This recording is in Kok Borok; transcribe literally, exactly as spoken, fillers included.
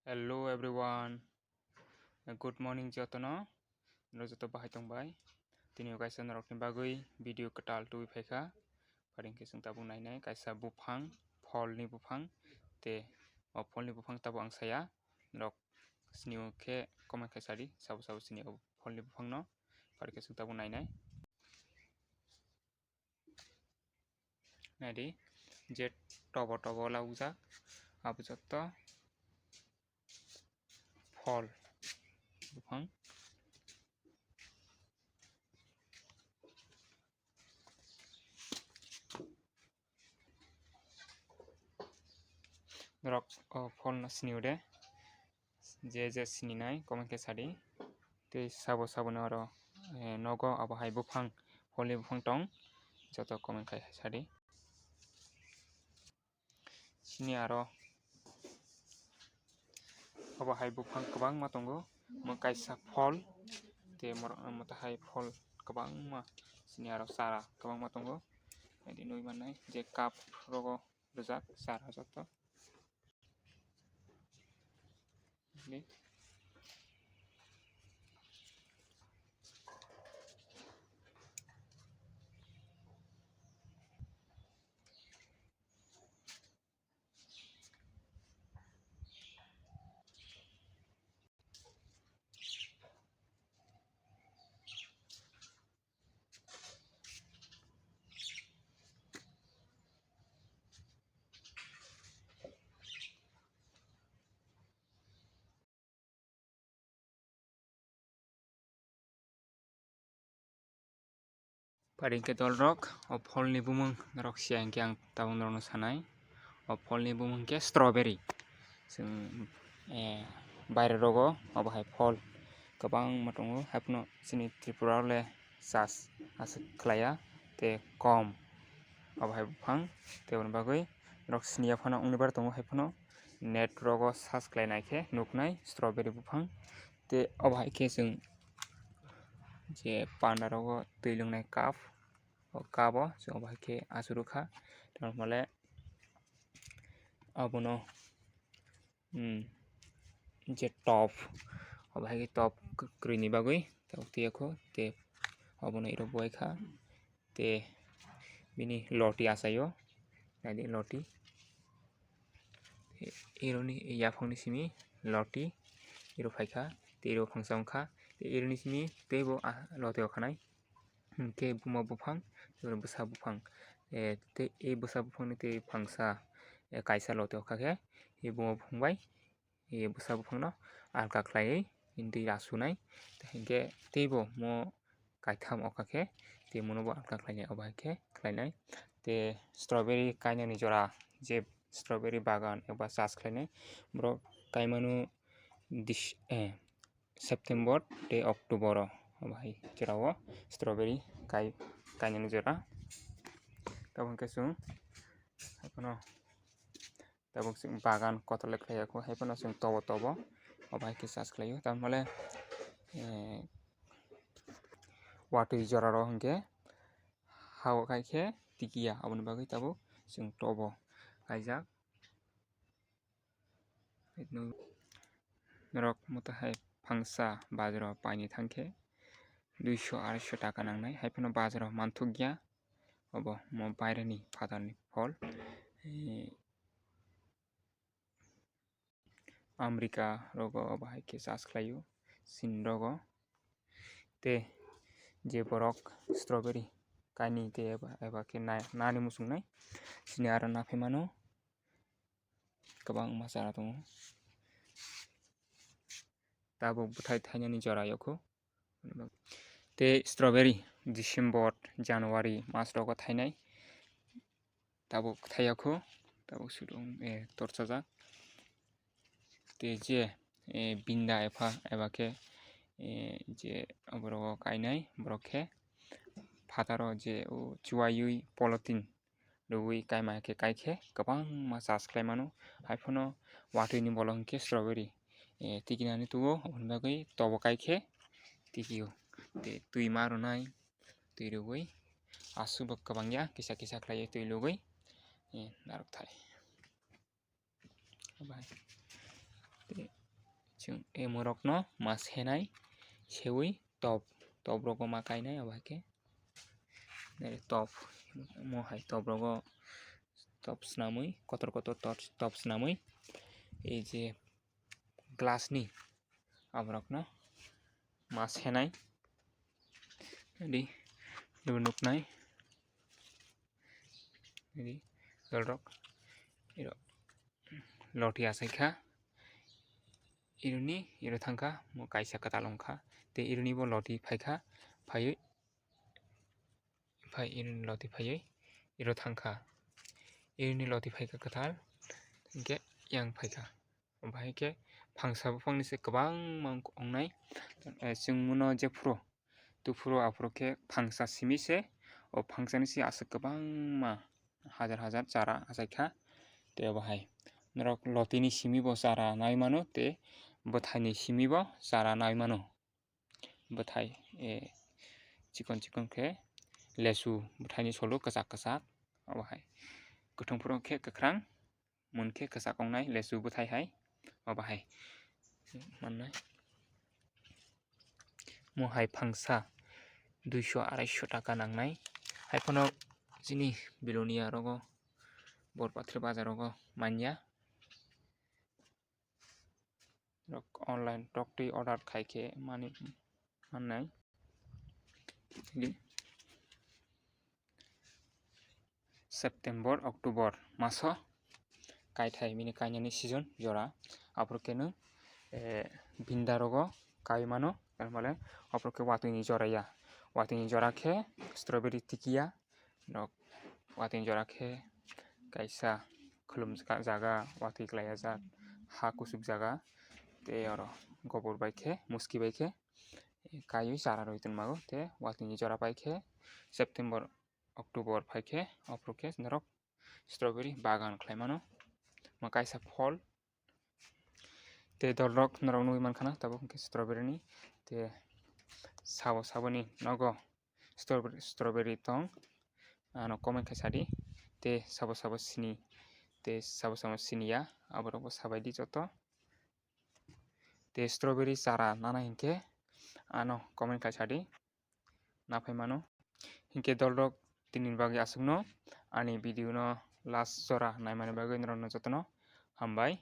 Hello everyone, good morning jotono. Norok joto bahai tong bai? Tini o kaisa norokni bagwi video kwtal tubui phaikha. Pharing khe chwng tabuk nainai kaisa buphang, pholni buphang, te o pholni buphang tabuk ang saya. Norok sini o khe comment khai sadi, sabo sabo sini o pholni buphangno. Pharing khe chwng tabuk nainai. Naidi, je tobo tobo laujak, abo jotto phol buphang. Norok o pholno sini o de. Je je sininai comment khe sadi. Tei sabo sabo no oro, eh, nogo abo hai buphang, pholni buphang tong, joto comment khai sadi. Sini aro abo hai buphang kwbangma tongo, omo kaisa phol, tei moro-, omo tahai phol kwbangma, sini aro chara kwbangma tongo. Naidi nugui mannai je cup rogo rijak chara joto. Pari hwnkhe dolrok, o pholni bumung norok siya hwnkhe ang tabuk norokno sanai. O pholni bumung hwnkhe strawberry. Chwng, eh, baire rogo obo hai phol kwbangma tongo. Haiphano chini Tripura o le chas aswk khlaiya tei kom. Obo hai buphang tei aboni bagwi norok siniya phano wngni bar tongo, haiphano net rogo search khlai naikhe nuknai strawberry buphang. Tei obo hai khe chwng je panda rogo twi lungnai cup, o cup o chwng obo hai khe achukha. Tamo le abono, hmm, je top, obo hai khe top kwrwini bagwi tabuk twi o kho, tei obono iro buai kha. Tei bini loti achaio, naidi loti. Ironi yaphangni simi loti, iro phaikha, tei iro phangsa wngkha, tei ironi simi teibo, ah, loti okhanai. Hwnkhe buma buphang, tei bwsa buphang. Eh, tei e bwsa buphangni tei phangsa, eh, kaisa loti okha khe, e buma buphang bai e bwsa buphangno alka khlaiwi twi asunai, hinkhe teibo mo kaitham okha khe tei mono bo alka khlainai, obo hai khe khlainai. Tei strawberry kainani jora, je strawberry bagan eba chas khlainai, borok kaimano Dis-, eh, September tei October o, obo hai jorao strawberry kai-, kainani jora. Tabuk hwnkhe chwng haiphano tabuk chwng bagan kotor le khlaiya kho, haiphano chwng tobo tobo, obo hai khe chas khlaio. Tamole, eh, watwi joraro hwnkhe ha o kai khe tikiya, aboni bagwi tabuk chwng tobo kaijak. Norok mota hai phangsa bazaro paini thangkhe duiso arsho taka nangnai, haiphano bazaro manthokya. Obo mo baireni phatarni phol. Eh, America rogo obo hai khe chas khlaio, Chin rogo. Tei je borok strawberry kaini tei eba, eba khe nai-, nani muchungnai, chini aro naphimano kwbangma chara tongo. Tabuk bwthai thainani jora yokho. Tei strawberry December, January mas rogo thainai. Tabuk thaiya kho, tabuk sudung, eh, torchajak. Tei je, eh, binda epha, eba khe, eh, je borok kainai, borok khe phataro je o chuwaiwi polythene rwui kaima khe kai khe kwbangma chas khlai mano. Haiphano watwi ni bolong khe strawberry, eh, tikinani tugo, aboni bagwi tobo kai khe tikio. Tei twi ma rwnai, twi rwui aswk bo kwbangya, kisa kisa khlaiwi twi lugui, eh, narwk thai. Bai. Tei Chwng emorokno ma senai, seui top, top rogo ma kainai, abo hai khe top, mo hai top rogo top swnamwi, kotor kotor top, top swnamwi, ei je glass ni aborokno ma senai, di, nuknai, di, dolrok, iro, loti achaikha, ironi, iro thangkha, mo kaisa kwtal wngkha, tei ironi bo loti phaikha, phaiwi, phai ironi loti phaiwi, iro thangkha, ironi loti phaikha kwtal, hinkhe yang phaikha. Bahai khe phangsa buphangni se kwbangma wngnai. Eh, chwng muno jephuru tuphuru aphuru khe phangsa simi se, o phangsani se aswk kwbangma hajar hajar chara achaikha. Tei bahai norok lotini simi bo chara nai mano, tei bwthaini simi bo chara nai mano. Bwthai, eh, chikon chikon khe lesu bwthaini solo kwchak kwchak, obo hai kwthwng phuru khe kwkhrang, mun khe kwchak wngnai lesu bwthai hai, obo hai mannai. Mo hai phangsa duiso araisho taka nangnai, hai phano chini Bilonia rogo, Borpatri bazar rogo manya. Rok online toktwi order khai khe mani mannai. Di September, October maso kaithai bini kainani season jora. Aphuru khe nwng, eh, binda rogo kai mano, tamale aphuru khe watwi ni jora ya. Watwi ni jora khe strawberry tikiya, nok watwi jora khe kaisa khulum jaga, watwi kwlai ajak, ha kuchuk jaga, tei oro gobor bai khe, muski bai khe kaiwi chara rwi tongmago, tei watwi jora pai khe September, October phai khe, aphuru khe norok strawberry bagan khlai mano, ma kaisa phol. Tei dolrok norok nugwi mankha na tabuk hwnkhe strawberry ni, tei sabo saboni nogo strawberry, strawberry tong, ano comment khai sadi, tei sabo sabo sini, tei sabo sabo sini ya, aborok bo sabai di joto. Tei strawberry chara nana hinkhe ano comment khai sadi, naphai mano. Hinkhe dolrok tini bagwi aswkno, ani video no last jora naimani bagwi norokno jotono hambai.